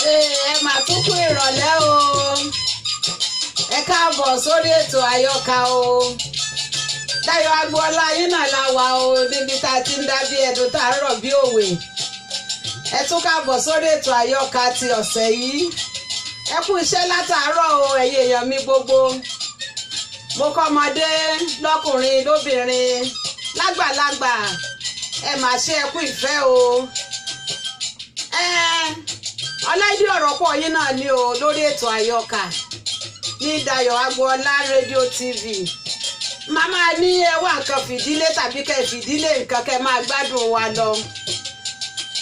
Ẹ mà tún kú ìrọ̀lẹ́ o. Ẹ káàbọ̀ sórí ètò àyọkà o. Dayọ̀ Agboola yín náà la wà o, níbi tá a ti ń dá bí ẹdun tá a ń rọ̀ bí òwe. Ẹ tún káàbọ̀ sórí ètò àyọkà ti ọ̀sẹ̀ yìí. Ẹ kú iṣẹ́ látàárọ̀ o, ẹ̀yin èèyàn mi gbogbo. Mo kọ́ ọmọdé lọ́kùnrin lóbìnrin lágbàlagbà, ẹ mà ṣe, ẹ kú ìfẹ́ o. Ẹ Ọláìdí ọ̀rọ̀ pọ̀ yín náà ni o lórí ètò àyọkà ní Dayọ̀ Agboola rédíò TV. Màmá ní ẹ wá nǹkan fìdílé tàbí kẹ́ fìdílé nǹkan kẹ́ máa gbádùn wa lọ.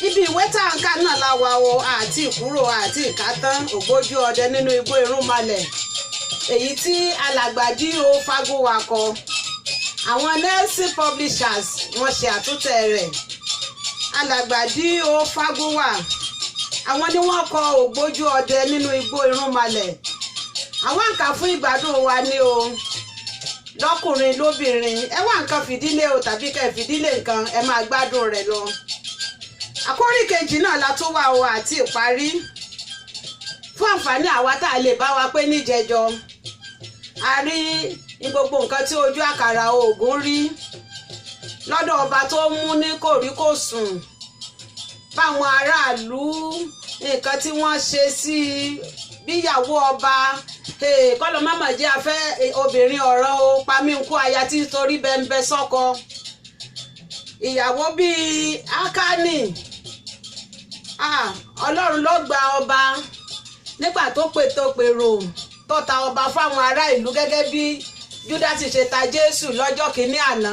Ibi ìwé tá à ń kà náà la wà o, àti ìkúrò àti ìkátán ògbójú ọdẹ nínú igbó irúnmalẹ̀, èyí tí alàgbà D.O. Fágúnwà kọ. Àwọn Nelson Publishers wọ́n ṣe àtúntẹ̀ rẹ̀. Alàgbà D.O. Fágúnwà, àwọn ni wọ́n kọ ògbójú ọdẹ nínú igbó irúnmalẹ̀. Àwọn nǹkan fún ìgbádùn wa ni o, lọ́kùnrin lóbìnrin. Ẹ wá nǹkan fìdílé o tàbí kẹ́ fìdílé nǹkan, ẹ máa gbádùn rẹ̀ lọ. Àkórí kejì náà la tún wà o àti ìparí. Fún àǹfààní àwa tá a lè bá wa pé níjẹjọ, a rí ní gbogbo nǹkan tí ojú àkàrà oògùn rí lọ́dọ̀ ọba tó mú ní kòríkòsùn, báwọn aráàlú nǹkan tí wọ́n ṣe sí i, bíyàwó ọba kọ́lọ́ mọ́mọ́ jẹ́ afẹ́ obìnrin ọ̀rọ̀ o, pamínkù aya tí torí bẹ́ńbẹ́ sọ́kọ ìyàwó bíi Ákánì. Ọlọ́run ló gba ọba nígbà tó pètò pèrò tó ta ọba fáwọn ará ìlú, gẹ́gẹ́ bí Júdásì ṣe ta Jésù lọ́jọ́ kìíní àná.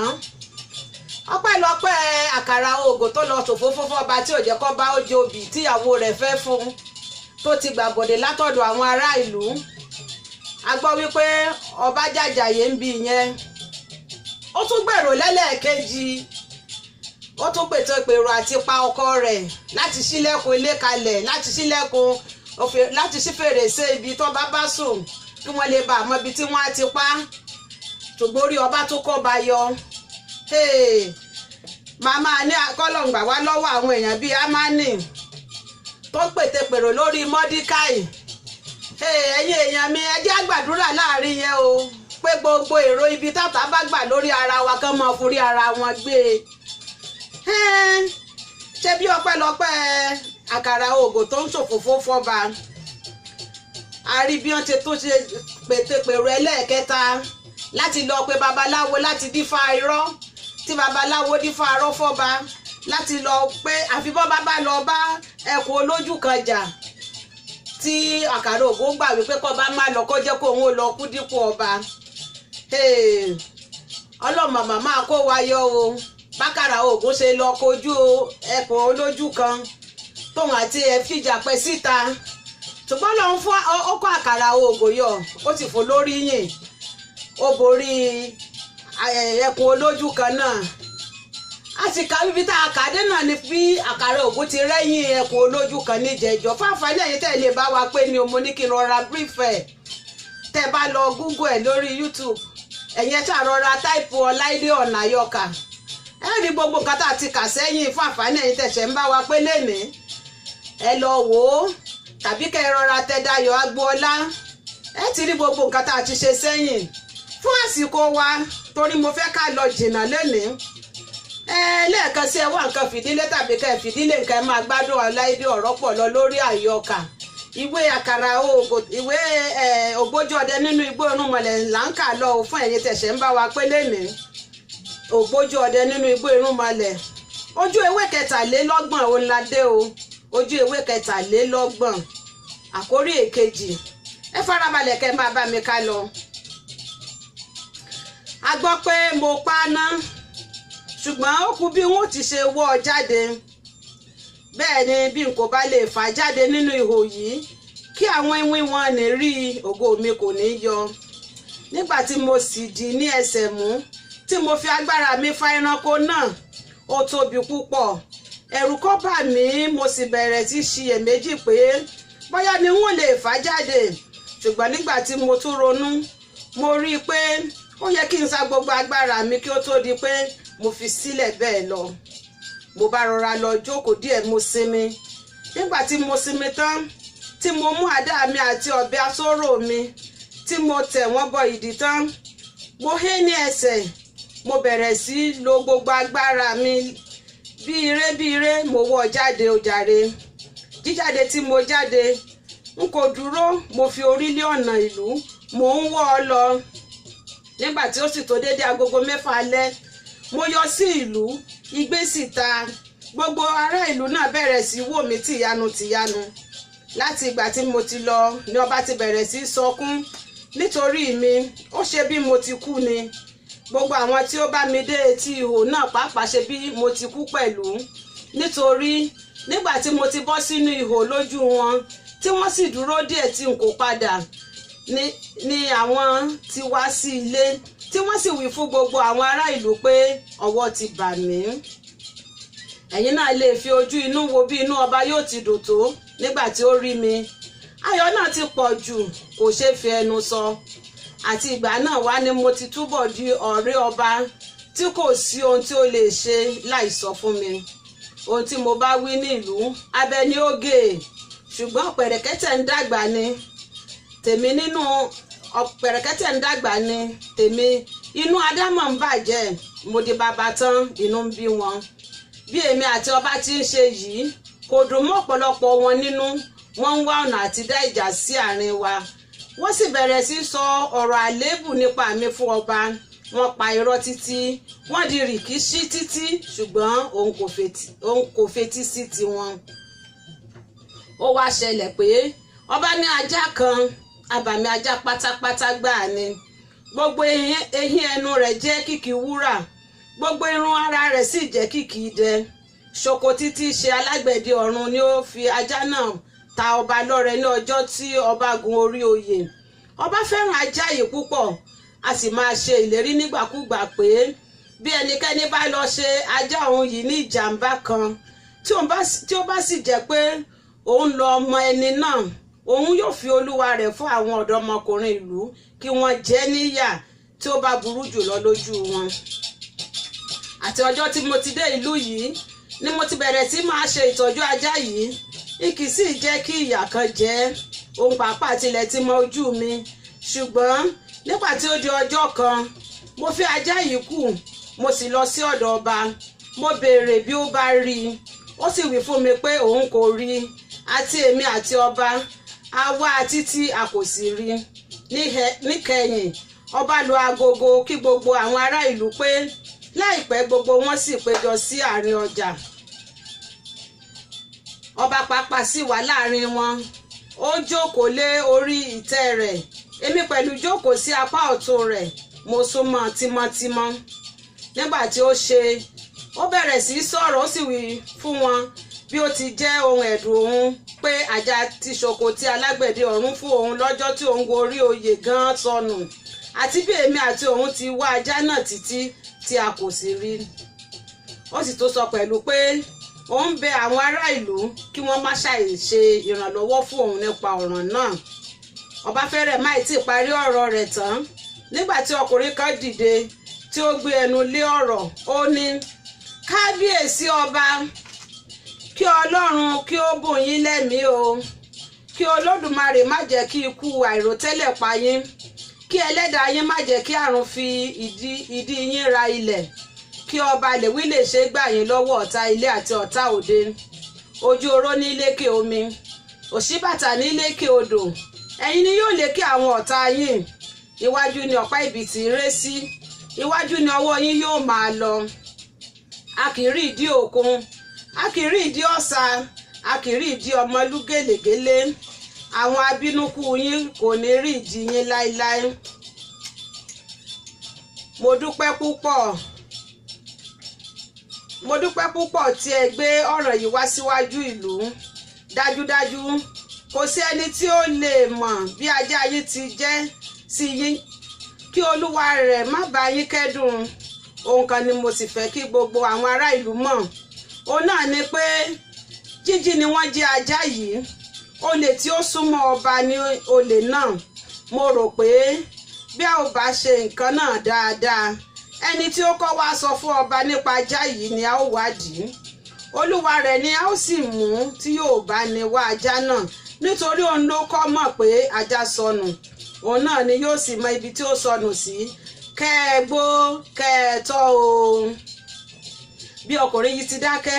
Ọpẹ́lọpẹ́ àkàrà ògò tó lọ ṣòfófó fọba tí ò jẹ́ kó bá ó jẹ obì tíyàwó rẹ̀ fẹ́ fún, tó ti gbàbọ̀dé látọ̀dọ̀ àwọn ará ìlú. A gbọ́ wípé ọba jàjàyè ń bi ìyẹn. Ó tún gbèrò lẹ́lẹ́ẹ̀kejì, ó tún pètò ìpèrò àti pa ọkọ rẹ̀ láti ṣílẹ̀kùn ilé kalẹ̀, láti ṣílẹ̀kùn, láti ṣí fèrèsé ibi tó bá bá sùn kí wọ́n lè bá àmọ́ ibi tí wọ́n á ti pa. Ṣùgbọ́n orí ọba tó kọ́ ba yọ. Màmá ní kọ́lọ̀ǹgbà wá lọ́wọ́ àwọn èèyàn bíi Ámánì tó pètè pèrò lórí Mọ́díkàì. Ẹ̀yin èèyàn mi, ẹ jẹ́ á gbàdúrà láàrin yẹn o. Pé gbogbo èrò ibi tàtà bá gbà lórí ara wa kán máa forí ara wọn gbé e. Ṣé bí ọpẹ́lọpẹ́ àkàrà ògò tó ń ṣòfófó fọ́ba, a rí bí wọ́n ṣe tó ṣe pètèpèrò ẹlẹ́ẹ̀kẹta láti lọ pe babaláwo láti dífá irọ́, tí babaláwo dífá irọ́ fọ́ba láti lọ pé àfi bọ́ bá lọ bá ẹkùn olójú kan jà, tí àkàrà ògò gbà wípé kọ́ bá má lọ, kó jẹ́ kó òun ó lọ kú dípò ọba. Ọlọ́mọ máa kó wa yọ o. Bákàrà ògò ṣe lọ kojú ẹkùn olójú kan tóun àti ẹ fìjà pẹ́ síta, ṣùgbọ́n lòun fún ọkọ̀ àkàrà ògò yọ, ó sì fò lórí yìn, ó borí ẹkùn olójú kan náà. A sì ka bíbí tá a kà dé náà ni bí àkàrà ògùn ti rẹ́yìn ẹkùn olójú kan níjẹ̀jọ́. Fáfáni ẹ̀yin tẹ́ lè bá wa pé ni o, mo ní kí n rọra brief ẹ̀. Tẹ́ bá lọ Google ẹ̀ lórí YouTube, ẹ̀yin ẹ̀ ṣàrọra type Ọláìdé Ọ̀nà Àyọkà, ẹ rí gbogbo nǹkan tá a ti kà sẹ́yìn. Fáfáni ẹ̀yin tẹ̀sẹ̀ ń bá wa pé lénìí, ẹ lọ wò ó, tàbí kẹ́ ẹ rọra tẹ Dayọ̀ Agboola, ẹ ti rí gbogbo nǹkan tá a ti ṣe sẹ́yìn. Fún àsìkò wa, torí mo fẹ́ ká lọ jìnnà lénìí, ẹ lẹ́ẹ̀kan sí, ẹ wá nǹkan fìdílé tàbí ká ẹ fìdílé nǹkan, ẹ máa gbádùn Ọláìdé ọ̀rọ̀ pọ̀ lọ lórí àyọkà ìwé àkàrà ògò, ìwé Ògbójú Ọdẹ Nínú Igbó Irúnmọlẹ̀ là ń kà lọ fún ẹ̀yin tẹ̀sẹ̀ ń bá wa pé lénìí. Ògbójú Ọdẹ Nínú Igbó Irúnmọlẹ̀, ojú ewé 33 òun la dé o, ojú ewé 33, àkórí èkejì. Ẹ farabalẹ̀ kẹ́ máa bá mi ká lọ. A gbọ́ pé mo pa á ná, ṣùgbọ́n ó kù bí wọ́n ti ṣe wọ́ ọ jáde. Bẹ́ẹ̀ ni, bí n kò bá lè fà jáde nínú ihò yìí kí àwọn iwin wọn ní rí, ògo mi kò ní yọ. Nígbà tí mo sì dì ní ẹsẹ̀ mú, tí mo fi agbára mi fa ẹranko náà, ó tóbi púpọ̀. Ẹ̀rù kọ́ bà mí, mo sì bẹ̀rẹ̀ sí ṣiyèméjì pé bóyá ni wọ́n lè fà jáde. Ṣùgbọ́n nígbà tí mo tún ronú, mo rí i pé ó yẹ kí n sa gbogbo agbára mi kí ó tó di pé mo fi sílẹ̀ bẹ́ẹ̀ lọ. Mo bá rọra lọ jókòó díẹ̀, mo sinmi. Nígbà tí mo sinmi tán, tí mo mú àdá mi àti ọ̀bẹ asóró mi, tí mo tẹ̀ wọ́n bọ ìdí tán, mo hé ní ẹsẹ̀, mo bẹ̀rẹ̀ sí lo gbogbo agbára mi. Bí eré bí eré, mo wọ́ jáde ojàre. Jíjáde tí mo jáde, n kò dúró, mo fi orí lé ọ̀nà ìlú, mò ń wọ́ ọ lọ. Nígbà tí ó sì tó dédé agogo 6 alẹ́, mo yọ sí ìlú, igbe sì ta. Gbogbo ará ìlú náà bẹ̀rẹ̀ sí wò mí tìyanu tìyanu. Láti ìgbà tí mo ti lọ ni ọba ti bẹ̀rẹ̀ sí sọkún nítorí mi, ó ṣe bí mo ti kú ni. Gbogbo àwọn tí ó bá mi dé etí ihò náà pàápàá ṣe bí mo ti kú pẹ̀lú, nítorí nígbà tí mo ti bọ́ sínú ihò lójú wọn, tí wọ́n sì dúró díẹ̀ tí n kò padà, ni àwọn ti wá sí ilé, tí wọ́n sì wí fún gbogbo àwọn ará ìlú pé ọwọ́ ti bà mí. Ẹ̀yin náà lè fi ojú inú wo bí inú ọba yóò ti dùn tó nígbà tí ó rí mi. Ayọ̀ náà ti pọ̀ jù, kò ṣeé fi ẹnu sọ. Àti ìgbà náà wá ni mo ti túbọ̀ di ọ̀rẹ́ ọba, tí kò sí ohun tí ó lè ṣe láì sọ fún mi. Ohun tí mo bá wí ní ìlú, abẹ ni ó gé e. Ṣùgbọ́n pẹ̀rẹ̀kẹ́tẹ̀ ń dàgbà ni tèmi nínú pẹ̀rẹ̀kẹ́tẹ̀ ń dàgbà ni tèmi, inú adámọ̀ ń bàjẹ́. Mo di bàbá tán, inú ń bí wọn. Bí èmi àti ọba ti ń ṣe yìí kò dùn mọ́ ọ̀pọ̀lọpọ̀ wọn nínú. Wọ́n ń wá ọ̀nà àti dá ìjà sí àárín wa. Wọ́n sì bẹ̀rẹ̀ sí sọ ọ̀rọ̀ àléébù nípa mi fún ọba. Wọ́n pa irọ́ títí, wọ́n di rìkíṣí títí, ṣùgbọ́n òun kò fetí sí tiwọn. Ó wá ṣẹlẹ̀ pé ọba ní ajá kan, abàmì ajá pátápátá gbáà ni. Gbogbo eyín ẹnu rẹ̀ jẹ́ kìkì wúrà, gbogbo irun ara rẹ̀ sì jẹ́ kìkì idẹ. Ṣoko títí ṣe alágbẹ̀dẹ ọ̀run ni ó fi ajá náà ta ọba lọ́rẹ ní ọjọ́ tí ọba gun orí oyè. Ọba fẹ́ràn ajá yìí púpọ̀, a sì máa ṣe ìlérí nígbàkúgbà pé bí ẹnikẹ́ni bá lọ ṣe ajá òun yìí ní ìjàmbá kan, tí ó bá sì jẹ́ pé òun lọ ọmọ ẹni náà, òun yóò fi olúwa rẹ̀ fún àwọn ọ̀dọ́mọkùnrin ìlú kí wọ́n jẹ níyà tí ó bá burú jùlọ lójú wọn. Àti ọjọ́ tí mo ti dé ìlú yìí ni mo ti bẹ̀rẹ̀ sí máa ṣe ìtọ́jú ajá yìí. Ìkì sì jẹ́ kí ìyà kan jẹ òun pàápàá tilẹ̀ ti mọ ojú mi, ṣùgbọ́n Nígbà tí ó di ọjọ́ kan, mo fi ajá yìí kù, mo sì lọ sí ọ̀dọ̀ ọba. Mo béèrè bí ó bá rí i, ó sì wí fún mi pé òun kò rí i. Àti èmi àti ọba a wá a títí, a kò sì rí i. Níkẹyìn, ọba lu agogo kí gbogbo àwọn ará ìlú pé láìpẹ́ gbogbo wọn sì péjọ sí àárín ọjà. Ọba pàápàá sì wà láàrin wọn, ó jókòó lé orí ìtẹ́ rẹ̀. Èmi pẹ̀lú jókòó sí apá ọ̀tún rẹ̀, mo súnmọ́ tímọ́tímọ́. Nígbà tí ó ṣe, ó bẹ̀rẹ̀ sí í sọ̀rọ̀, ó sì wí fún wọn bí ó ti jẹ́ ohun ẹ̀dùn òun pé ajá tí ṣoko tí alágbẹ̀dẹ ọ̀run fún òun lọ́jọ́ tí òun gorí oyè gan sọnù, àti bí èmi àti òun ti wá ajá náà títí tí a kò sì rí. Ó sì tó sọ pẹ̀lú pé òun bẹ àwọn ará ìlú kí wọ́n má ṣàì ṣe ìrànlọ́wọ́ fún òun nípa ọ̀ràn náà. Ọba fẹ́rẹ̀ máì tí ì parí ọ̀rọ̀ rẹ̀ tán nígbà tí ọkùnrin kan dìde tí ó gbé ẹnu lé ọ̀rọ̀. Ó ní, "Kábíyèsí ọba, kí Ọlọ́run kí ó bùn yín lẹ́mìí o, kí Olódùmarè má jẹ́ kí ikú àìròtẹ́lẹ̀ pa yín, kí ẹlẹ́dàá yín má jẹ́ kí àrùn fi ìdí yín ra ilẹ̀, kí ọba lèwí lè ṣe gbà yín lọ́wọ́ ọ̀tá ilé àti ọ̀tá òde. Ojú oró ní lékè omi, òṣíbàtà ní lékè odò, ẹ̀yin ni yóò lékè àwọn ọ̀tá yín. Iwájú ni ọ̀pá ìbìtì ré sí, iwájú ni ọwọ́ yín yóò máa lọ. A kì í rí ìdí òkun, a kì í rí ìdí ọ̀sà, a kì í rí ìdí ọmọlú gèlègélé. Àwọn abínúkú yín kò ní rí ìdí yín láéláé. Mo dúpẹ́ púpọ̀, mo dúpẹ́ púpọ̀ tí ẹ gbé ọ̀ràn yìí wá síwájú ìlú. Dájúdájú, kò sí ẹni tí ó lè mọ̀ bí ajá yín ti jẹ́ sí yín, kí olúwa rẹ̀ má bá yín kẹ́dùn. Ohun kan ni mo sì fẹ́ kí gbogbo àwọn ará ìlú mọ̀, òun náà ni pé jíjí ni wọ́n jí ajá yìí. Olè tí ó súnmọ́ ọba ní olè náà. Mo rò pé bí a ò bá ṣe nǹkan náà dáadáa, ẹni tí ó kọ́ wá sọ fún ọba nípa ajá yìí ni a ó wádìí, olúwa rẹ̀ ni a ó sì mú tí yóò bá ní wá ajá náà, nítorí òun ló kọ́ mọ̀ pé ajá sọnù, òun náà ni yóò sì mọ ibi tí ó sọnù sí. Kẹ́ ẹ gbó, kẹ́ ẹ tọ́ o." Bí ọkùnrin yìí ti dákẹ́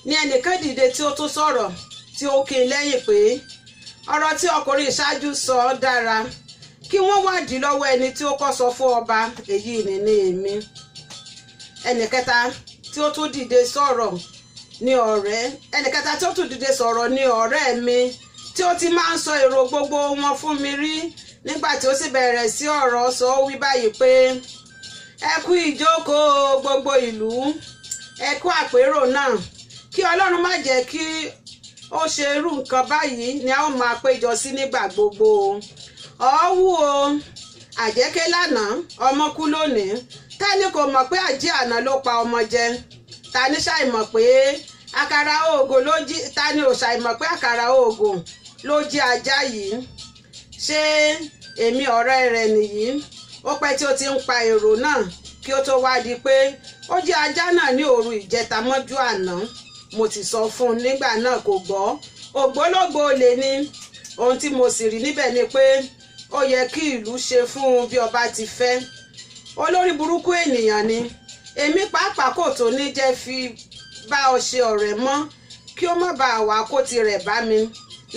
ní ẹnìkan dìde tí ó tún sọ̀rọ̀, tí ó kí i lẹ́yìn pé ọ̀rọ̀ tí ọkùnrin ìṣáájú sọ dára, kí wọ́n wádìí lọ́wọ́ ẹni tí ó kọ́ sọ fún ọba, èyí ni ní èmi. Ẹnìkẹta tí ó tún dìde sọ̀rọ̀ ní ọ̀rẹ́ ẹnìkẹta tí ó tún dìde sọ̀rọ̀ ní ọ̀rẹ́ mi tí ó ti máa ń sọ èrò gbogbo wọn fún mi rí. Nígbà tí ó sì bẹ̀rẹ̀ sí ọ̀rọ̀ sọ, ó wí báyìí pé, "Ẹ kú ìjókòó gbogbo ìlú, ẹ kú àpérò náà. Kí Ọlọ́run má jẹ́ kí ó ṣe irú nǹkan báyìí ni a ó máa péjọ sí nígbà gbogbo. Ọ̀ọ́wù o, àjẹké lánàá, ọmọ kú lónìí. Ta ni kò mọ̀ pé àjẹ́ àná ló pa ọmọ jẹ? Ta ni ṣàìmọ̀ pé àkàrà oògùn ló jí? Ta ni ò ṣàìmọ̀ pé àkàrà oògùn ló jí ajá yìí? Ṣé èmi ọ̀rẹ́ rẹ̀ nìyí? Ó pẹ́ tí ó ti ń pa èrò náà kí ó tó wá di pé ó jí ajá náà ní òru ìjẹta mọ́jú àná. Mo ti sọ fún un nígbà náà, kò gbọ́. Ògbólógbòó olè ni. Ohun tí mo sì rí níbẹ̀ ni pé ó yẹ kí ìlú ṣe fún un bí ọba ti fẹ́. Olórí burúkú ènìyàn ni. Èmi pàápàá kò tó ní jẹ́ fi bá ọ ṣe ọ̀rẹ́ mọ́, kí ó má bàa wá kó tirẹ̀ bá mi."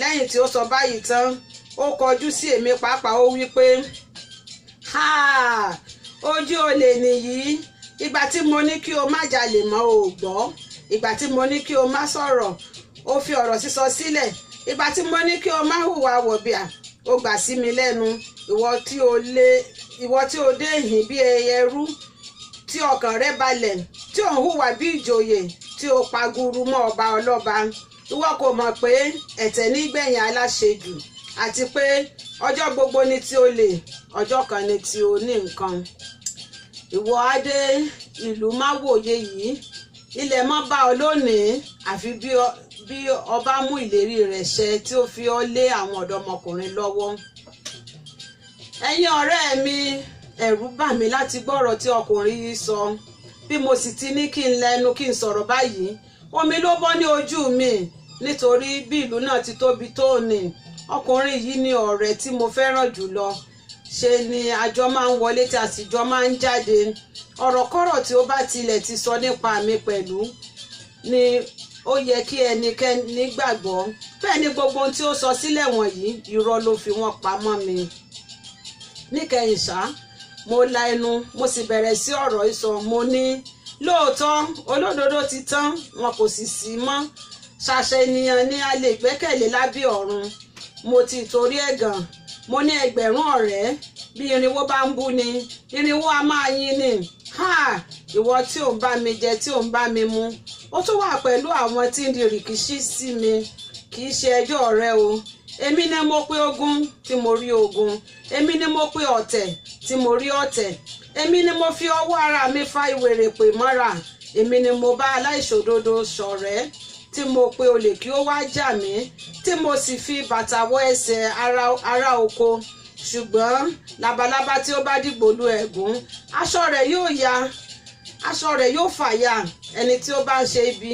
Lẹ́yìn tí ó sọ báyìí tán, ó kọjú sí èmi pàápàá, ó wí pé, "Ha, ojú olè nìyí. Ìgbà tí mo ní kí o má jalè mọ́, o ò gbọ́. Ìgbà tí mo ní kí o má sọ̀rọ̀, o fi ọ̀rọ̀ sísọ sílẹ̀. Ìgbà tí mo ní kí o má hùwà wọ̀bìà, o gbà sí mi lẹ́nu. Ìwọ tí o dé ìhín bí ẹrú, tí ọkàn rẹ balẹ̀, tí ò ń hùwà bí ìjòyè, tí o paguru mọ́ ọba ọlọ́ba. Ìwọ kò mọ̀ pé ẹ̀tẹ̀ nígbẹ̀yìn aláṣejù, àti pé ọjọ́ gbogbo ni ti olè, ọjọ́ kan ni ti oní nǹkan. Ìwọ adé ìlú má wòye yìí, ilẹ̀ mọ́ bá ọ lónìí, àfi bí ọba mú ìlérí rẹ̀ ṣẹ tí ó fi ọ lé àwọn ọ̀dọ́mọkùnrin lọ́wọ́." Ẹ̀yin ọ̀rẹ́ mi, ẹ̀rù bà mí láti gbọ́rọ̀ tí ọkùnrin yìí sọ. Bí mo sì ti ní kí n lẹnu kí n sọ̀rọ̀ báyìí, omi ló bọ́ ní ojú mi, nítorí bí ìlú náà ti tóbi tó ní, ọkùnrin yìí ni ọ̀rẹ́ tí mo fẹ́ràn jùlọ. Ṣe ni àjọ máa ń wọlé tí a sì jọ máa ń jáde. Ọ̀rọ̀kọ́rọ̀ tí ó bá tilẹ̀ ti sọ nípa mi pẹ̀lú ni ó yẹ kí ẹnikẹ́ni gbàgbọ́. Bẹ́ẹ̀ ni gbogbo ohun tí ó sọ sílẹ̀ wọ̀nyí, irọ́ ló fi wọ́n pamọ́ mi. Níkẹyìn ṣá, mo la ẹnu, mo sì bẹ̀rẹ̀ sí ọ̀rọ̀ ìsọ. Mo ní, "Lóòótọ́, olódodo ti tán, wọn kò sì sí mọ́. Ṣàṣà ènìyàn ni a lè gbẹ́kẹ̀lé lábẹ́ ọ̀run. Mo ti torí ẹ̀gàn mo ní 1,000 ọ̀rẹ́. Bí 400 bá ń bú ni, 400 a máa yin ni. Ha! Ìwọ tí ò ń bá mi jẹ, tí ò ń bá mi mu, ó tún wà pẹ̀lú àwọn tí ń di rìkíṣí sí mi. Kì í ṣe ẹjọ́ rẹ o. Èmi ni mo pe ogun tí mo rí ogun. Èmi ni mo pe ọ̀tẹ̀ tí mo rí ọ̀tẹ̀. Èmi ni mo fi ọwọ́ ara mi fa ìwèrè pè mọ́ra. Èmi ni mo bá aláìṣòdodo ṣọ̀rẹ́, tí mo pe olè kí ó wá jà mí, tí mo sì fi bàtà wọ ẹsẹ̀ ará oko. Ṣùgbọ́n labalábá tí ó bá dìgbò lu ẹ̀gún, aṣọ rẹ̀ yóò ya, aṣọ rẹ̀ yóò fàya. Ẹni tí ó bá ń ṣe ibi,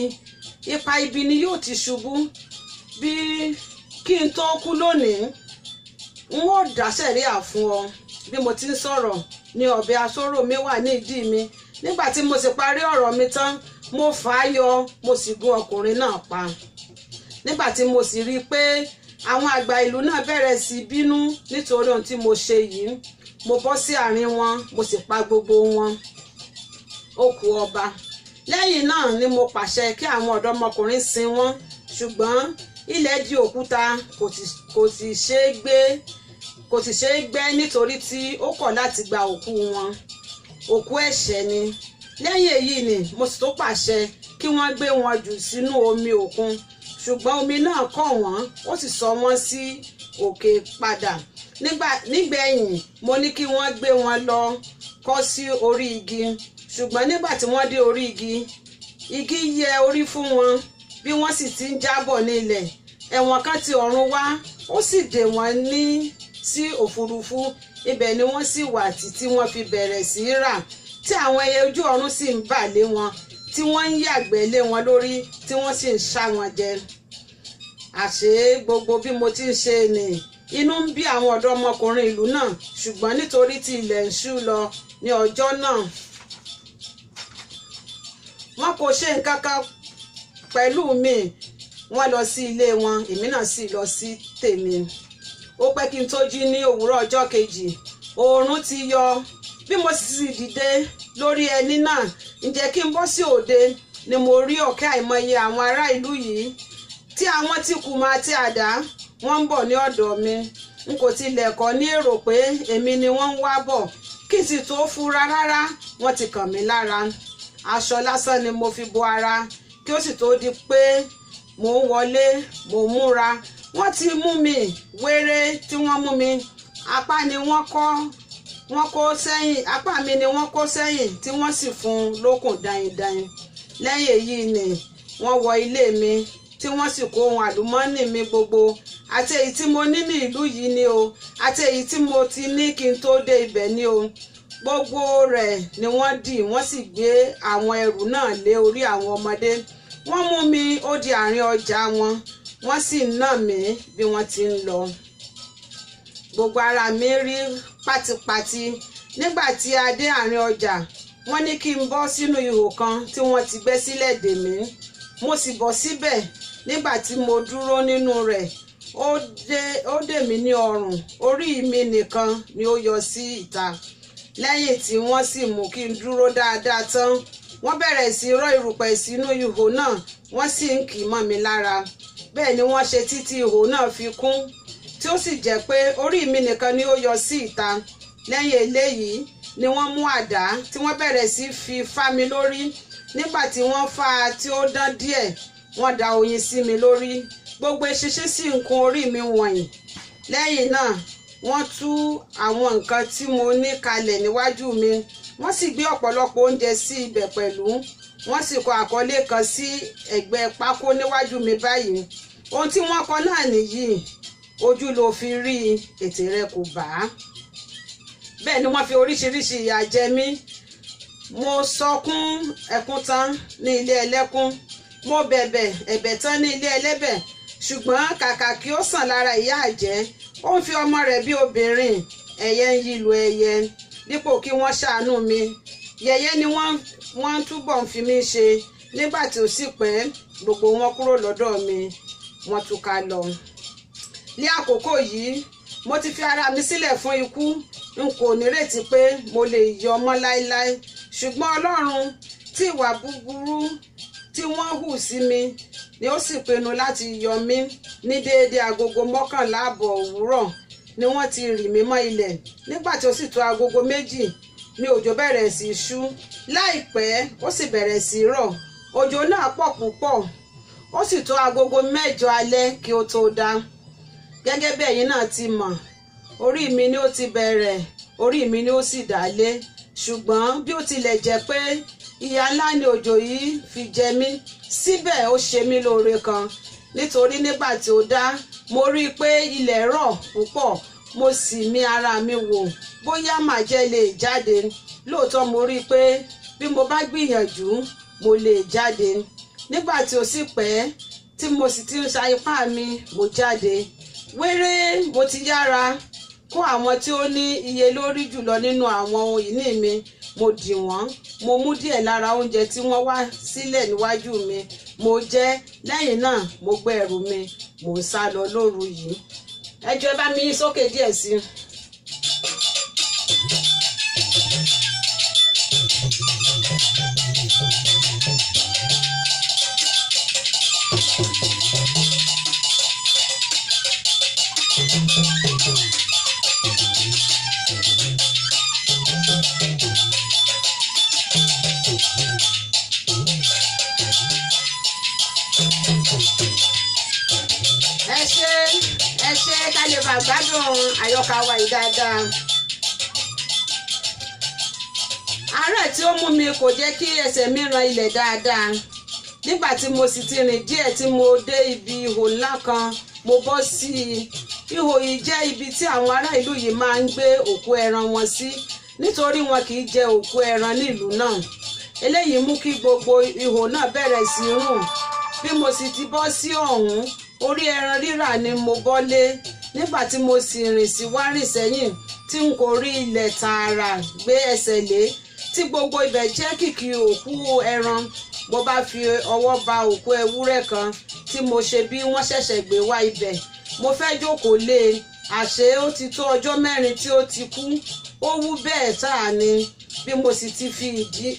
ipa ibi ni yóò ti ṣubú. Bí kí n tó kú lónìí, n ó dá sẹ̀ríà fún ọ." Bí mo ti ń sọ̀rọ̀ ní ọ̀bẹ aṣọ́rò mi wà ní ìdí mi. Nígbà tí mo sì parí ọ̀rọ̀ mi tán, mo fà á yọ, mo sì gún ọkùnrin náà pa. Nígbà tí mo sì rí i pé àwọn àgbà ìlú náà bẹ̀rẹ̀ sí bínú nítorí ohun tí mo ṣe yìí, mo bọ́ sí àárín wọn, mo sì pa gbogbo wọn. Ó kù ọba. Lẹ́yìn náà ni mo pàṣẹ kí àwọn ọ̀dọ́mọkùnrin sin wọ́n, ṣùgbọ́n ilẹ̀ di òkúta, kò sì ṣeé gbẹ́, nítorí tí ó kọ̀ láti gba òkú wọn. Òkú ẹ̀ṣẹ̀ ni. Lẹ́yìn èyí ni mo sì tó pàṣẹ kí wọ́n gbé wọn jù sínú omi òkun, ṣùgbọ́n omi náà kọ̀ wọ́n, ó sì sọ wọ́n sí òkè padà. Nígbẹ̀yìn mo ní kí wọ́n gbé wọn lọ kọ́ sí orí igi, ṣùgbọ́n nígbà tí wọ́n dé orí igi, igi yẹ orí fún wọn. Bí wọ́n sì ti ń jábọ̀ ní ilẹ̀, ẹ̀wọ̀n kan ti ọ̀run wá, ó sì dè wọ́n ní sí òfurufú. Ibẹ̀ ni wọ́n sì wà títí wọ́n fi bẹ̀rẹ̀ sí í rà, tí àwọn ẹyẹ ojú ọ̀run sì ń bà lé wọn, tí wọ́n ń yàgbẹ́ lé wọn lórí, tí wọ́n sì ń ṣá wọn jẹ. Àṣé gbogbo bí mo ti ń ṣe ni inú ń bí àwọn ọ̀dọ́mọkùnrin ìlú náà, ṣùgbọ́n nítorí tí ilẹ̀ ń ṣú lọ ní ọjọ́ náà, wọn kò ṣe nǹkan kan pẹ̀lú mi. Wọ́n lọ sí ilé wọn, èmi náà sì lọ sí tèmi. Ó pẹ́ kí n tó jí ní òwúrọ̀ ọjọ́ kejì. Oòrùn ti yọ. Bí mo sì dìde lórí ẹní náà, ǹjẹ́ kí n bọ́ sí òde, ni mo rí ọ̀kẹ́ àìmọye àwọn ará ìlú yìí, tí àwọn tí kùmọ̀ àti àdá. Wọ́n ń bọ̀ ní ọ̀dọ̀ mi. N kò tilẹ̀ kọ́ ní èrò pé èmi ni wọ́n ń wá bọ̀. Kí n sì tó fura rárá, wọ́n ti kàn mí lára. Aṣọ lásán ni mo fi bo ara. Kí ó sì tó di pé mò ń wọlé, mò ń múra, wọ́n ti mú mi. Wéré tí wọ́n mú mi, apá ni wọ́n kọ́ wọ́n kó sẹ́yìn, apá mi ni wọ́n kó sẹ́yìn, tí wọ́n sì fún un lókùn daindain. Lẹ́yìn èyí ni wọ́n wọ ilé mi, tí wọ́n sì kó ohun àlùmọ́ọ́nì mi gbogbo, àti èyí tí mo ní ní ìlú yìí ni o, àti èyí tí mo ti ní kí n tó dé ibẹ̀ ni o. Gbogbo rẹ̀ ni wọ́n dì, wọ́n sì gbé àwọn ẹrù náà lé orí àwọn ọmọdé. Wọ́n mú mi ó di àárín ọjà wọn, wọ́n sì nà mí bí wọ́n ti ń lọ. Gbogbo ara mi rí pátípátí. Nígbà tí a dé àárín ọjà, wọ́n ní kí n bọ́ sínú ihò kan tí wọ́n ti gbẹ́ sílẹ̀ dè mí. Mo sì bọ́ síbẹ̀. Nígbà tí mo dúró nínú rẹ̀, ó dè mí ní ọrùn, orí mi nìkan ni ó yọ sí ìta. Lẹ́yìn tí wọ́n sì mú kí n dúró dáadáa tán, wọ́n bẹ̀rẹ̀ sí rọ́ erùpẹ̀ sínú ihò náà, wọ́n sì ń kì í mọ́ mi lára. Bẹ́ẹ̀ ni wọ́n ṣe títí ihò náà fi kún, tí ó sì jẹ́ pé orí mi nìkan ni ó yọ sí ìta. Lẹ́yìn eléyìí ni wọ́n mú àdá, tí wọ́n bẹ̀rẹ̀ sí fi fá mi lórí. Nígbà tí wọ́n fá a tí ó dán díẹ̀, wọ́n da oyin sí mi lórí. Gbogbo eṣinṣin sì ń kún orí mi wọ̀nyí. Lẹ́yìn náà, wọ́n tú àwọn nǹkan tí mo ní kalẹ̀ níwájú mi, wọ́n sì gbé ọ̀pọ̀lọpọ̀ oúnjẹ sí ibẹ̀ pẹ̀lú. Wọ́n sì kọ àkọlé kan sí ẹ̀gbẹ́ pákó níwájú mi báyìí. Ohun tí wọ́n kọ náà nìyí: "Ojú ló fi rí, ètè rẹ kò bá." Bẹ́ẹ̀ ni wọ́n fi oríṣiríṣi ìyà jẹ mí. Mo sọkún ẹkún tán ní ilé ẹlẹ́kún, mo bẹ̀bẹ̀ ẹ̀bẹ̀ tán ní ilé ẹlẹ́bẹ̀, ṣùgbọ́n kàkà kí ó sàn lára ìyá àjẹ́, ó ń fi ọmọ rẹ̀ bí obìnrin. Ẹyẹ ń yí lu ẹyẹ. Dípò kí wọ́n ṣàánú mi, yẹ̀yẹ́ ni wọ́n túbọ̀ ń fi mí ṣe. Nígbà tí ó sì pẹ́, gbogbo wọn kúrò lọ́dọ̀ mi, wọ́n túká lọ. Ní àkókò yìí, mo ti fi ara mi sílẹ̀ fún ikú. N kò nírètí pé mo lè yọ mọ́ láéláé, ṣùgbọ́n Ọlọ́run tí ìwà búburú tí wọ́n hù sí mi ni ó sì pinnu láti yọ mí. Ní déédéé 11:30 òwúrọ̀ ni wọ́n ti rì mí mọ́ ilẹ̀. Nígbà tí ó sì tó 2:00 ni òjò bẹ̀rẹ̀ sí í ṣú. Láìpẹ́, ó sì bẹ̀rẹ̀ sí í rọ̀. Òjò náà pọ̀ púpọ̀. Ó sì tó 8:00 alẹ́ kí ó tó dá. Gẹ́gẹ́ bí ẹ̀yin náà ti mọ̀, orí mi ni ó ti bẹ̀rẹ̀, orí mi ni ó sì dá lé. Ṣùgbọ́n bí ó tilẹ̀ jẹ́ pé ìyà ńlá ni òjò yìí fi jẹ mí, síbẹ̀ ó ṣe mí lóore kan, nítorí nígbà tí ó dá, mo rí i pé ilẹ̀ rọ̀ púpọ̀. Mo sì mì ara mi wò bóyá màjẹ́ lè jáde. Lóòótọ́, mo rí i pé bí mo bá gbìyànjú, mo lè jáde. Nígbà tí ó sì pẹ́ tí mo sì ti ń sa ipá mi, mo jáde wéré. Mo ti yára kó àwọn tí ó ní iye lórí jùlọ nínú àwọn ohun ìní mi, mo dì wọ́n. Mo mú díẹ̀ lára oúnjẹ tí wọ́n wá sílẹ̀ níwájú mi, mo jẹ. Lẹ́yìn náà, mo gbé ẹrù mi, mò ń sá lọ lóru yìí. Ẹ jọ̀ọ́, ẹ bá mi yín sókè díẹ̀ sí i. Ẹ ṣé, ẹ ṣé. Ká lè bá gbádùn àyọkà wa yìí dáadáa. Àárẹ̀ tí ó mú mi kò jẹ́ kí ẹsẹ̀ mi ran ilẹ̀ dáadáa. Nígbà tí mo sì ti rìn díẹ̀ tí mo dé ibi ihò ńlá kan, mo bọ́ sí i. Ihò yìí jẹ́ ibi tí àwọn ará ìlú yìí máa ń gbé òkú ẹran wọn sí, nítorí wọn kì í jẹ òkú ẹran ní ìlú náà. Eléyìí mú kí gbogbo ihò náà bẹ̀rẹ̀ sí í rùn. Bí mo sì ti bọ́ sí ọ̀hún, orí ẹran rírà ni mo bọ́ lé. Nígbà tí mo sì rìn sí wá rìn sẹ́yìn, tí n kò rí ilẹ̀ tààrà gbé ẹsẹ̀ lé, tí gbogbo ibẹ̀ jẹ́ kìkì òkú ẹran, mo bá fi ọwọ́ ba òkú ewúrẹ́ kan tí mo ṣe bí wọ́n ṣẹ̀ṣẹ̀ gbé wá ibẹ̀. Mo fẹ́ jókòó lé e, àṣé ó ti tó ọjọ́ 4 tí ó ti kú. Ó wú bẹ́ẹ̀ sáà ni. Bí mo sì ti fi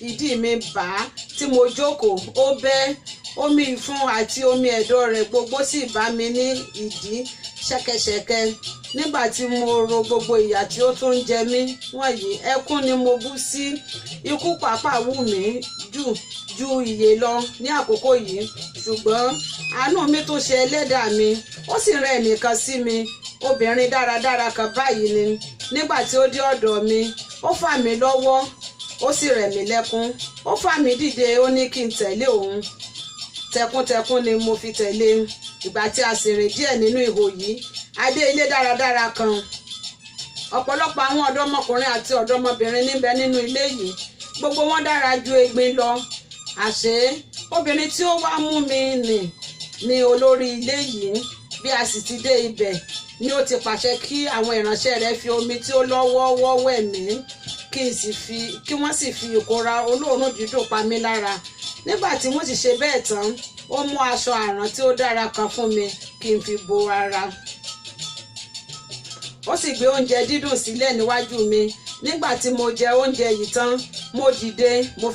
ìdí mi bà á tí mo jókòó, ó bẹ́. Omi ìfun àti omi ẹ̀dọ̀ rẹ̀ gbogbo sì bá mi ní ìdí ṣẹ̀kẹ̀ṣẹ̀kẹ̀. Nígbà tí mo ro gbogbo ìyà tí ó tún ń jẹ mí wọ̀nyí, ẹkún ni mo bú sí. Ikú pàápàá wù mí jù ju ìyè lọ ní àkókò yìí. Ṣùgbọ́n àánú mi tún ṣe ẹlẹ́dàá mi, ó sì rán ẹnìkan sí mi, obìnrin dáradára kan báyìí ni. Nígbà tí ó dé ọ̀dọ̀ mi, ó fà mí lọ́wọ́, ó sì rẹ̀ mí lẹ́kún. Ó fà mí dìde, ó ní kí n tẹ̀lé òun. Tẹkúntẹkún ni mo fi tẹ̀lé. Ìgbà tí a sì rìn díẹ̀ nínú ihò yìí, a dé ilé dáradára kan. Ọ̀pọ̀lọpọ̀ àwọn ọ̀dọ́mọkùnrin àti ọ̀dọ́mọbìnrin níbẹ̀ nínú ilé yìí. Gbogbo wọn dára ju egbin lọ. Àṣé obìnrin tí ó wá mú mi nì ní olórí ilé yìí. Bí a sì ti dé ibẹ̀ ni ó ti pàṣẹ kí àwọn ìránṣẹ́ rẹ̀ fi omi tí ó lọ́ wọ́ọ́wọ́ wẹ̀ mí, kí wọ́n sì fi ìkunra olóòórùn dídùn pa mí lára. Nígbà tí wọ́n sì ṣe bẹ́ẹ̀ tán, ó mú aṣọ àrán tí ó dára kan fún mi kí n fi bo ara. Ó sì gbé oúnjẹ dídùn sílẹ̀ níwájú mi. Nígbà tí mo jẹ oúnjẹ yìí tán, mo dìde, mo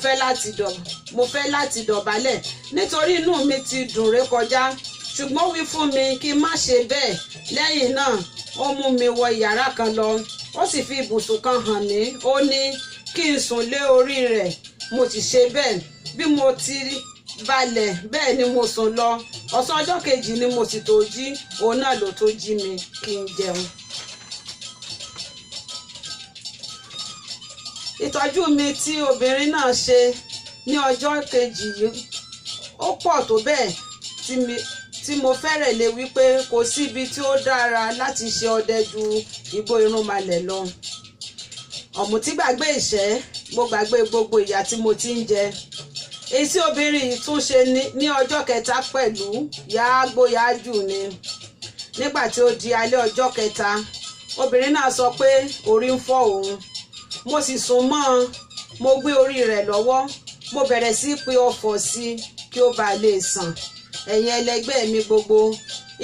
fẹ́ láti dọ̀bálẹ̀, nítorí inú mi ti dùn rékọjá, ṣùgbọ́n ó wí fún mi kí n má ṣe bẹ́ẹ̀. Lẹ́yìn náà, ó mú mi wọ ìyàrá kan lọ, ó sì fi ibùsùn kan hàn mí. Ó ní kí n sùn lé orí rẹ̀. Mo sì ṣe bẹ́ẹ̀. Bí mo ti balẹ̀ bẹ́ẹ̀ ni mo sùn lọ. Ọ̀sán ọjọ́ kejì ni mo sì tó jí. Òun náà ló tó jí mi kí n jẹun. Ìtọ́jú mi tí obìnrin náà ṣe ní ọjọ́ kejì yìí, ó pọ̀ tó bẹ́ẹ̀ tí mo fẹ́rẹ̀ lè wí pé kò sí ibi tí ó dára láti ṣe ọdẹ ju igbó irúnmalẹ̀ lọ. Ọ̀mùtí gbàgbé ìṣẹ́, mo gbàgbé gbogbo ìyà tí mo ti ń jẹ. Èyí tí obìnrin yìí tún ṣe ní ọjọ́ kẹta pẹ̀lú yáágbóyájù ni. Nígbà tí ó di alẹ́ ọjọ́ kẹta, Obìnrin náà sọ pé orí ń fọ́ òun. Mo sì sún mọ́ ọn, mo gbé orí rẹ̀ lọ́wọ́, mo bẹ̀rẹ̀ sí í pe ọfọ̀ sí i kí ó bàa lè sàn. Ẹ̀yin ẹlẹgbẹ́ mi gbogbo,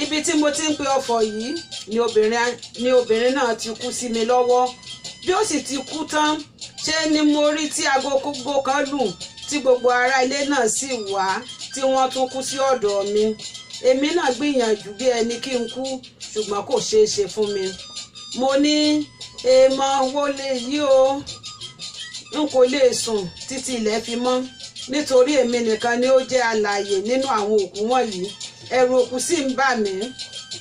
ibi tí mo ti ń pe ọfọ̀ yìí ni obìnrin náà ti kú sí mi lọ́wọ́. Bí ó sì ti kú tán, ṣe ni mo rí tí agogo kan lù, tí gbogbo ará ilé náà sì wá, tí wọ́n tún kú sí ọ̀dọ̀ mi. Èmi náà gbìyànjú bí ẹni kí n kú, ṣùgbọ́n kò ṣeé ṣe fún mi. Mo ní, èèmọ̀ wo lè yí o? N kò lè sùn títí ilẹ̀ fi mọ́, nítorí èmi nìkan ni ó jẹ́ alààyè nínú àwọn òkú wọ̀nyí. Ẹ̀rù òkú sì ń bà mí.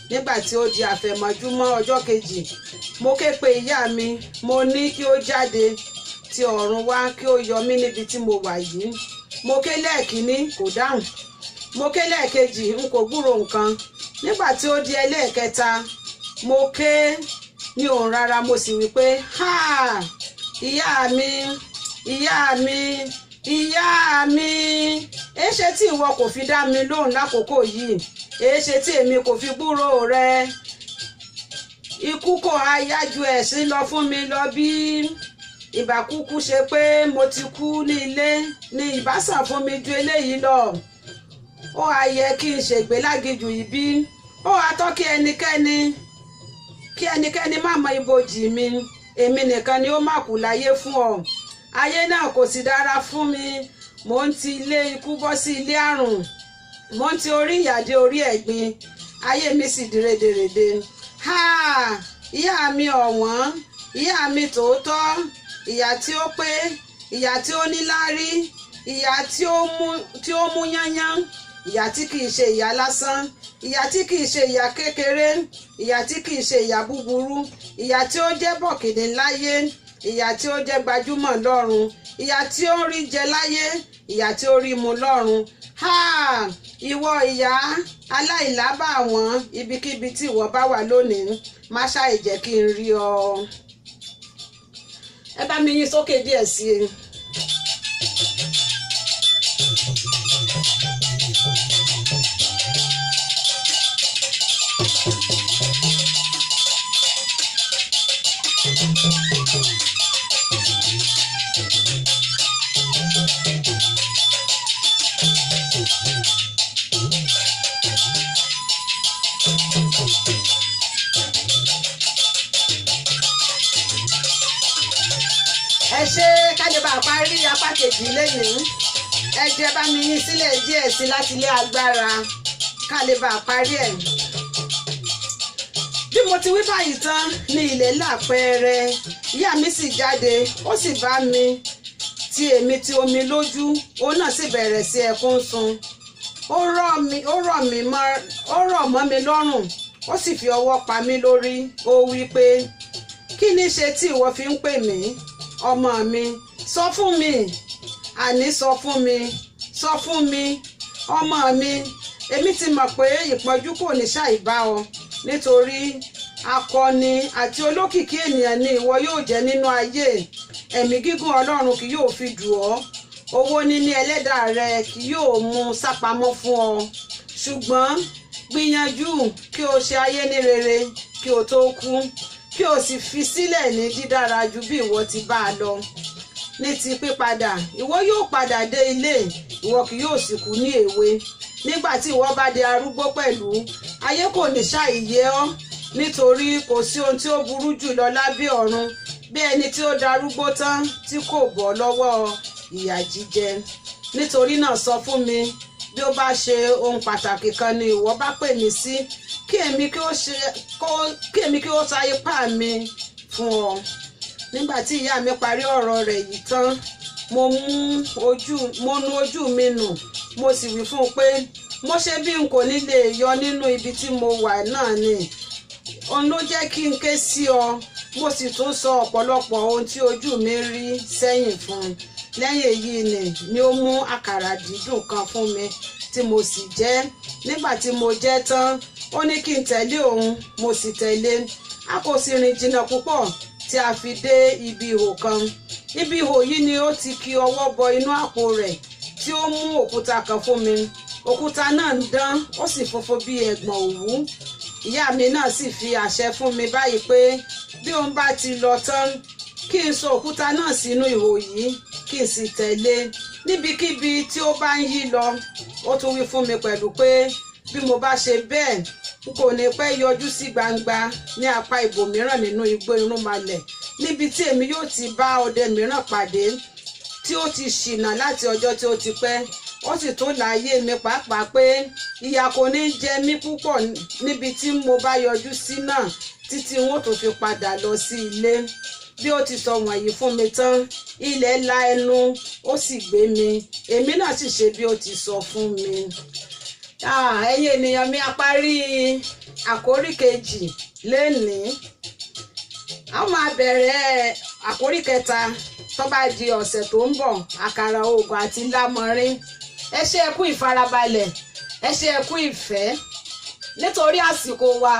Nígbà tí ó di àfẹ̀mọ́júmọ́ ọjọ́ kejì, mo ké pe ìyá mi, mo ní kí ó jáde ti ọ̀run wá kí ó yọ mí níbi tí mo wà yìí. Mo ké lẹ́ẹ̀kínní, kò dáhùn. Mo ké lẹ́ẹ̀kejì, n kò gbúrò nǹkan. Nígbà tí ó di ẹlẹ́ẹ̀kẹta, mo ké ní òun rárá, mo sì wí pé, "Ha! Ìyá mi, ìyá mi, ìyá mi! Èéṣe tí ìwọ kò fi dá mi lóhùn lákòókò yìí? Èéṣe tí èmi kò fi gbúrò rẹ? Ikú kò ha yá ju ẹ̀sín lọ fún mi lọ bí? Ìbá kúkú ṣe pé mo ti kú ní ilé ni ìbá sàn fún mi ju eléyìí lọ. Ó ha yẹ kí n ṣègbé láginjù yìí bí? Ó ha tọ́ kí ẹnikẹ́ni má mọ ibojì mi? Èmi nìkan ni ó má kú láyé fún ọ. Ayé náà kò sì dára fún mi. Mò ń ti ilé ikú bọ́ sí ilé àrùn, mò ń ti orí ìyà dé orí ẹ̀gbin. Ayé mi sì di rederede. Ha! Ìyá mi ọ̀wọ́n, ìyá mi tòótọ́, ìyá tí ó pé, ìyá tí ó níláárí, ìyá tí ó mú yányán, ìyá tí kìí ṣe ìyá lásán, ìyá tí kìí ṣe ìyá kékeré, ìyá tí kìí ṣe ìyá búburú, ìyá tí ó jẹ́ bọ̀kìnní láyé, ìyá tí ó jẹ́ gbajúmọ̀ lọ́run, ìyá tí ó ń rí jẹ láyé, ìyá tí ó rí mu lọ́run. Ha! Ìwọ ìyá aláìlábàwọ́n, ibikíbi tí ìwọ bá wà lónìí, má ṣàì jẹ́ kí n rí ọ." Ẹ bá mi yín sókè díẹ̀ sí i. Ẹ ṣe kájọba parí apá kejì lẹ́nìí. Ẹ jẹ́ bá mi yín sílẹ̀ díẹ̀ sí láti ilé agbára ká lè bá parí ẹ̀. Bí mo ti wí báyìí tán ní ilẹ̀ lápẹẹrẹ, ìyá mi sì jáde, ó sì bá mi tí èmi ti omi lójú, òun náà sì bẹ̀rẹ̀ sí ẹkún sun. Ó rọ̀ mọ́ mi lọ́rùn, ó sì fi ọwọ́ pa mí lórí. Ó wí pé, "Kí ni ṣe tí ìwọ fi ń pè mí, ọmọ mi? Sọ fún mi, àní sọ fún mi, sọ fún mi, ọmọ mi. Èmi ti mọ̀ pé ìpọ́njú kò ní ṣàì bá ọ, nítorí akọni àti olókìkí ènìyàn ni ìwọ yóò jẹ́ nínú ayé. Ẹ̀mí gígùn Ọlọ́run kì yóò fi dù ọ́, owó níní Ẹlẹ́dàá rẹ kì yóò mú sápamọ́ fún ọ. Ṣùgbọ́n gbìyànjú kí o ṣe ayé ní rere kí o tó kú, kí o sì fi sílẹ̀ ní dídára ju bí ìwọ ti bá a lọ. Ní ti pípadà, ìwọ yóò padà dé ilé, ìwọ kì yóò sì kú ní èwe. Nígbà tí ìwọ bá di arúgbó pẹ̀lú, ayé kò ní ṣàìyé ọ́, nítorí kò sí ohun tí ó burú jù lọ lábẹ́ ọ̀run bí ẹni tí ó darúgbó tán tí kò bọ́ lọ́wọ́ ìyà jíjẹ. Nítorí náà, sọ fún mi bí ó bá ṣe ohun pàtàkì kan ni ìwọ bá pè mí sí, kí èmi kí ó sa ipá mi fún ọ." Nígbà tí ìyá mi parí ọ̀rọ̀ rẹ̀ yìí tán, mo nu ojú mi nù, mo sì wí fún un pé mo ṣe bí n kò ní lè yọ nínú ibi tí mo wà náà ni òun ló jẹ́ kí n ké sí ọ. Mo sì tún sọ ọ̀pọ̀lọpọ̀ ohun tí ojú mi rí sẹ́yìn fún un. Lẹ́yìn èyí ni ó mú àkàrà dídùn kan fún mi tí mo sì jẹ. Nígbà tí mo jẹ tán, ó ní kí n tẹ̀lé òun, mo sì tẹ̀lé. A kò sì rìn jìnnà púpọ̀ tí a fi dé ibi ihò kan. Ibi ihò yìí ni ó ti ki ọwọ́ bọ inú àpò rẹ̀ tí ó mú òkúta kan fún mi. Òkúta náà ń dán, ó sì funfun bí ẹ̀gbọ̀n òwú. Ìyá mi náà sì fi àṣẹ fún mi báyìí pé bí òun bá ti lọ tán, kí n sọ òkúta náà sínú ihò yìí, kí n sì tẹ̀lé níbikíbi tí ó bá ń yí lọ. Ó tún wí fún mi pẹ̀lú pé bí mo bá ṣe bẹ́ẹ̀, n kò ní pẹ́ yọjú sí gbangba ní apá ibòmíràn nínú igbó irúnmalẹ̀, níbi tí èmi yóò ti bá ọdẹ mìíràn pàdé tí ó ti ṣìnà láti ọjọ́ tí ó ti pẹ́. Ó sì tún láyé mi pàápàá pé ìyà kò ní jẹ mí púpọ̀ níbi tí mo bá yọjú sí náà títí wọn ó tún fi padà lọ sí ilé. Bí ó ti sọ wọ̀nyí fún mi tán, ilẹ̀ la ẹnu, ó sì gbé mi. Èmi náà sì ṣe bí ó ti sọ fún mi. Ẹ̀yin ènìyàn mi, a parí àkórí kejì lénìí. A máa bẹ̀rẹ̀ àkórí kẹta tó bá di ọ̀sẹ̀ tó ń bọ̀, àkàrà oògùn àti lámọrin. Ẹ ṣé, ẹ kú ìfarabalẹ̀, ẹ ṣé, ẹ kú ìfẹ́. Nítorí àsìkò wa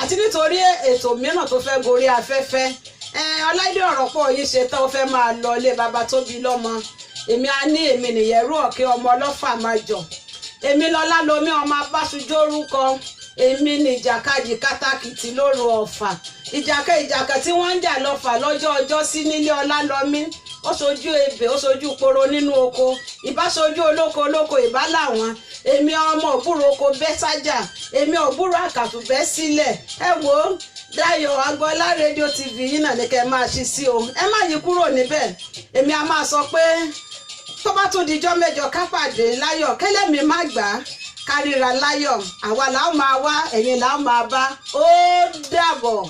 àti nítorí ètò mìíràn tó fẹ́ gorí afẹ́fẹ́, Ọláìdé ọ̀rọ̀ pọ̀ yìí ṣe tán, ó fẹ́ máa lọ ilé bàbá tó bí lọ́mọ. Èmi á ní èmi nìyẹ̀rú ọ̀kẹ́ ọmọ ọlọ́fà máa jọ. Èmi lọlá lomi ọmọ abáṣujórúkọ. Èmi ní ìjàkadì kátàkìtì lóru Ọ̀fà, ìjàkẹ́ ìjàkẹ́ tí wọ́n ń jà lọ́fà lọ́jọ́ ọjọ́ sí nílé Ọlálọ́mí. Ó ṣojú ebè, ó ṣojú poro nínú oko, ìbá ṣojú olóko olóko ìbá làwọn. Èmi ọmọ òbúrò oko bẹ́ sájà, èmi òbúrò àkàtù bẹ́ sílẹ̀. Ẹ wo Dayọ̀ Agboola Rédíò TV yìí náà ní kẹ́ ẹ máa ṣí sí o, ẹ má yí kúrò níbẹ̀. Èmi a máa sọ pé tó bá tún dijọ́ mẹ́jọ, ká pàdé láyọ̀, kẹ́lẹ́mi má gbà á, káríra láyọ̀. Àwa làá máa wá, ẹ̀yin làá máa bá. Ó dàbọ̀.